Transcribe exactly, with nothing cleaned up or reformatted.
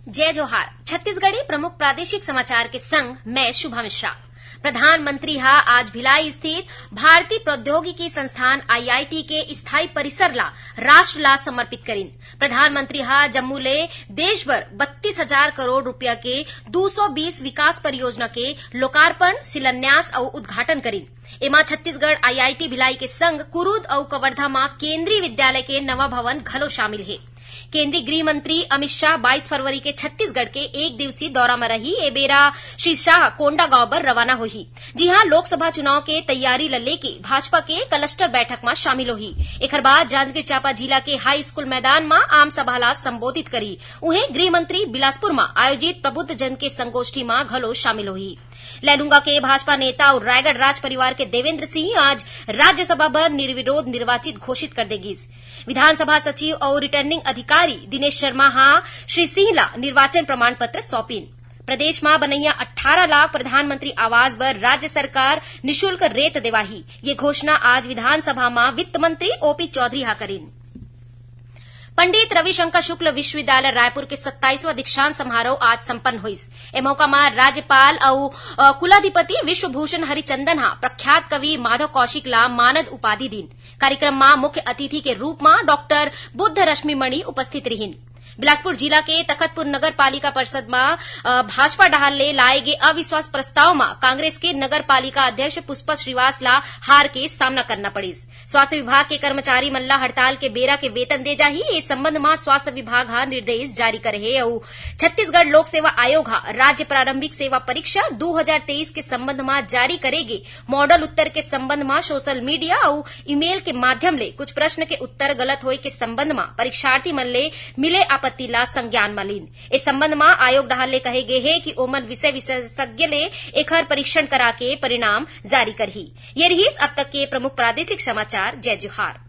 जय जोहार। छत्तीसगढ़ी प्रमुख प्रादेशिक समाचार के संग मैं शुभा मिश्रा। प्रधानमंत्री ह आज भिलाई स्थित भारतीय प्रौद्योगिकी संस्थान, आईआईटी, के स्थायी परिसर ला राष्ट्र ला समर्पित करिन। प्रधानमंत्री ह जम्मू ले देश भर बत्तीस हजार करोड़ रुपया के दू सौ बीस विकास परियोजना के लोकार्पण, शिलान्यास अउ उद्घाटन करिन। एमा छत्तीसगढ़ आईआईटी भिलाई के संग कुरूद अउ कवर्धा म केंद्रीय विद्यालय के नवा भवन घलो शामिल हे। केंद्रीय गृह मंत्री अमित शाह बाईस फरवरी के छत्तीसगढ़ के एक दिवसीय दौरा म रही। ए बेरा श्री शाह कोंडागांव बर रवाना होही, जिहां लोकसभा चुनाव के तैयारी ल लेके भाजपा के क्लस्टर बैठक म शामिल होही। एखर बाद जांजगीर चांपा जिला के हाई स्कूल मैदान म आम सभा ला संबोधित करही। उहें गृह मंत्री बिलासपुर म आयोजित प्रबुद्ध जन के संगोष्ठी म घलो शामिल होही। लैलूंगा के भाजपा नेता अउ रायगढ़ राज परिवार के देवेंद्र सिंह आज राज्यसभा बर निर्विरोध निर्वाचित घोषित कर दे गिस। विधानसभा सचिव अउ रिटर्निंग अधिकारी दिनेश शर्मा ह श्री सिंह ला निर्वाचन प्रमाण पत्र सौंपिन। प्रदेश म बनैया अट्ठारह लाख प्रधानमंत्री आवास बर राज्य सरकार निशुल्क रेत देवाही। ये घोषणा आज विधानसभा म वित्त मंत्री ओपी चौधरी ह करिन। पंडित रविशंकर शुक्ल विश्वविद्यालय रायपुर के सत्ताईसवां दीक्षांत समारोह आज संपन्न होइस। ए मौका म राज्यपाल अउ, अ, कुलाधिपति विश्वभूषण हरिचंदन ह प्रख्यात कवि माधव कौशिक ला मानद उपाधि दीन। कार्यक्रम म मुख्य अतिथि के रूप म डॉक्टर बुद्ध रश्मि मणि उपस्थित रिहिन। बिलासपुर जिला के तखतपुर नगर पालिका परिषद म, अ, भाजपा डहार ले लाए गे अविश्वास प्रस्ताव म कांग्रेस के नगर पालिका अध्यक्ष पुष्पा श्रीवास ला हार के सामना करना पड़िस। स्वास्थ्य विभाग के कर्मचारी मन ला हड़ताल के बेरा के वेतन दे जाही। ए संबंध म स्वास्थ्य विभाग ह निर्देश जारी करे हे अउ छत्तीसगढ़ लोक सेवा आयोग ह राज्य प्रारंभिक सेवा परीक्षा दू हजार तेईस के संबंध म जारी करे गे मॉडल उत्तर के संबंध म सोशल मीडिया अउ ईमेल के माध्यम ले कुछ प्रश्न के उत्तर गलत होए के संबंध म परीक्षार्थी मन ले मिले आपत्ति ला संज्ञान म लीन। ए संबंध म आयोग डहार ले कहे गे हे कि ओमन विषय विशेषज्ञ ले एखर परीक्षण करा के परिणाम जारी करही। ये रिहिस अब तक के प्रमुख प्रादेशिक समाचार। जय जोहार।